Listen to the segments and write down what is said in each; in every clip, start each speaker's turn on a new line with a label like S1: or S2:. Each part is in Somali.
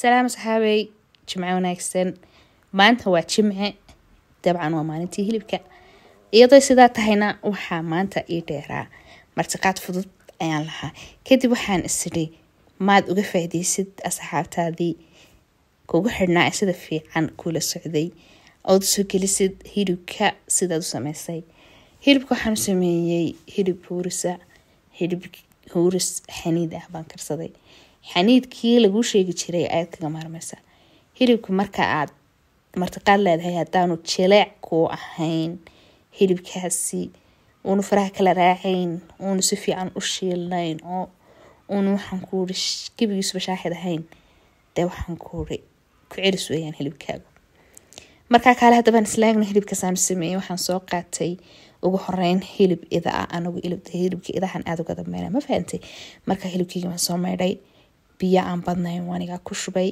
S1: Salaam saxaabey, jimce wanaagsan. Maanta waa jimce, dabcan waa maalintii hilibka. Iyadoo sidaa tahayna waxaa maanta ii dheeraa martiqaad fudud ayaan lahaa. Kadib waxaan isidhi maad uga faa'iidaysid asxaabtaadii kugu xidhnaa sida fiican kula socday ood soo gelisid hilibka sidaad u sameysay. Hilibka waxaan u sameeyey hilib huurisa, hilib huuris xaniid ah baan karsaday. Xaniidkii laguu sheegi jiray ayaad kaga maarmaysaa. Hilibka marka aad martiqaad leedahay haddaanu jileec kuu ahayn, hilibkaasi uunu faraha kala raacayn, uunu si fiican u shiilnayn, oo uunu waxaan kuuri gebigiisuba shaaxid ahayn, dee waxaan kuuri ku celis weeyaan hilibkaagu. Markaa kaale haddabaan islaagno hilibkaasaan sameeyey. Waxaan soo qaatay ugu horeyn hilib ida ah. Anagu hilibka idahan aada uga dambeynaa, ma fahantay? Marka hilibkeyga waan soo maydhay, biyo aan badnayn waanigaa ku shubay.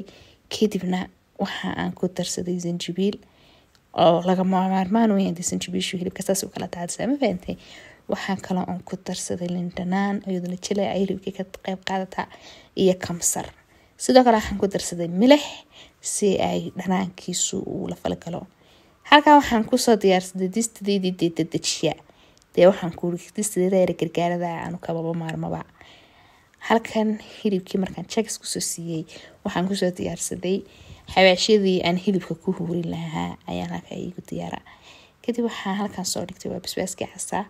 S1: Kadibna waxa aan ku darsaday zanjibiil oo lagama maarmaan weeyaan dee sanjibiishu hilibka saas u kala daadsaa, ma fahantay? Waxaan kaloo aan ku darsaday lindhanaan, iyaduna jileeca hilibkii ka qayb qaadataa, iyo kamsar. Sidoo kale waxaan ku darsaday milix si ay dhanaankiisu uu la falgalo. Halkaa waxaan kusoo diyaarsaday distadeydii dee dedejiya, dee waxaan kuuri distadeeda yara gargaarada aanu kababa maarmaba. Halkan hilibkii markaan jagis kusoo siiyey, waxaan kusoo diyaarsaday xawaashyadii aan hilibka ku huurin lahaa ayaan halkaa iigu diyaara. Kadib waxaan halkan soo dhigtay waa basbaaskii casaa,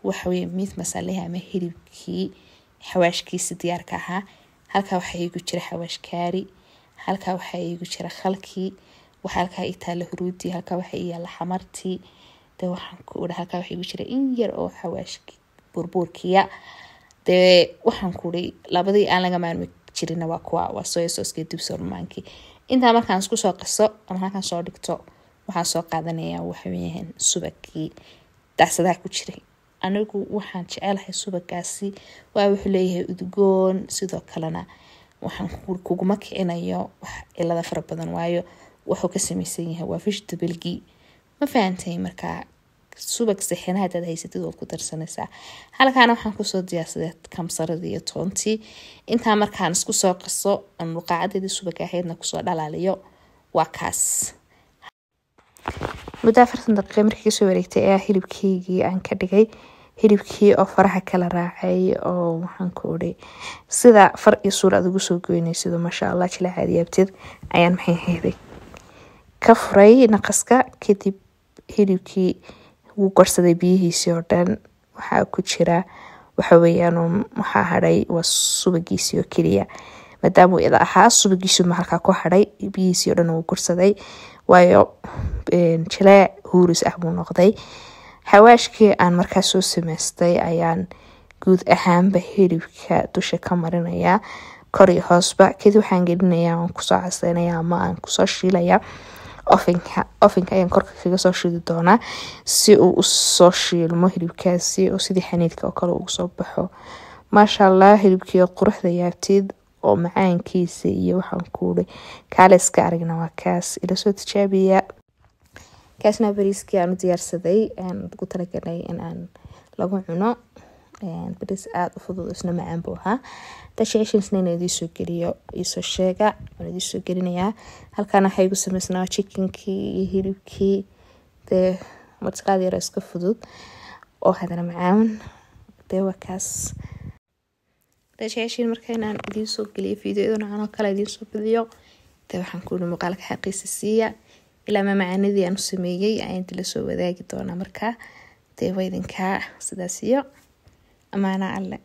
S1: waxaweye miit masaleha ama hilibkii xawaashkiisi diyaarka ahaa. Halkaa waxaa iigu jira xawaash kaari, halkaa waxaa iigu jira khalkii, waxaa halkaa ii taala huruudii, halkaa waxaa ii yaala xamartii. Dee waxaan ku uri halkaa waxaa iigu jira in yar oo xawaash buurbuurkiya. Dee waxaan kuuri labadii aan laga maarmi jirina waa kuwa, waa soya sauce dibsi rumaankii. Intaa markaan isku soo qaso ama halkaan soo dhigto, waxaan soo qaadanayaa waxaweyaan subagkii daasadaha ku jiray. Anigu waxaan jecelahay subagaasi, waa wuxuu leeyahay udgoon, sidoo kalena waxaan kuguma kicinayo wax cilada fara badan, waayo wuxuu ka samaysan yahay waa vegetablegii, ma fahantay? Markaa subag sixina hadaad haysatid waad ku darsanaysaa. Halkaana waxaan kusoo diyaarsaday kamsaradii iyo toontii. Intaa markaan isku soo qaso aan luqaacadeedii subaga ahaydna kusoo dhalaaliyo, waa kaas. Muddo 40 daqiiqa markii kasoo wareegtay ayaa hilibkeygii aan ka dhigay, hilibkii oo faraha kala raacay oo waxaan ku uri sida far iyo suur aad ugu soo goynaysido, maasha Allah, jileecaad yaabtid, ayaan maxay ahayday ka furay naqaska. Kadib hilibkii wuu gorsaday biyihiisii oo dhan. Waxaa ku jira waxa weeyaan waxaa hadhay waa subagiisii oo keliya. Maadaama uu ida ahaa, subagiisu ma halkaa ku hadhay, biyihiisii oo dhan wuu gorsaday, waayo jileec huuris ah buu noqday. Xawaashkii aan markaa soo sameystay ayaan guud ahaanba hilibka dusha ka marinayaa, kor iyo hoosba. Kadib waxaan gelinayaa, waan kusoo caseynaya ama aan kusoo shiilaya ovenka. Ovenka ayaan korka kaga soo shiidi doonaa si uu usoo shiilmo hilibkaasi oo sidii xaniidka oo kale ugu soo baxo, maasha Allah. Hilibkii quruxda yaabtid oo macaankiisa iyo waxaan kuuri kaale iska aragna waa kaas, ila soo tijaabiya. Kaasna bariiskii aan u diyaarsaday aan ugu talagalay in aan lagu cuno, bariis aada u fudud isna macaan buu ahaa. Jeceshiisna inaan idiin soo geliyo iisoo sheega, waan idiin soo gelinayaa. Halkaana waxaa igu sameysnaa chickenkii iyo hilibkii. Dee martiqaad yaro iska fudud oo haddana macaan, dee waa kaas. Jeceshiin marka inaan idiin soo geliyo videoyada noocan oo kale idiin soo badiyo, dee waxaan ku yidhi muuqaalka xaqiisa siiya. Ilaa ma macaanidii aan u sameeyey ayaan dila soo wadaagi doonaa. Markaa dee waa idinkaa, sidaas iyo amaana alle.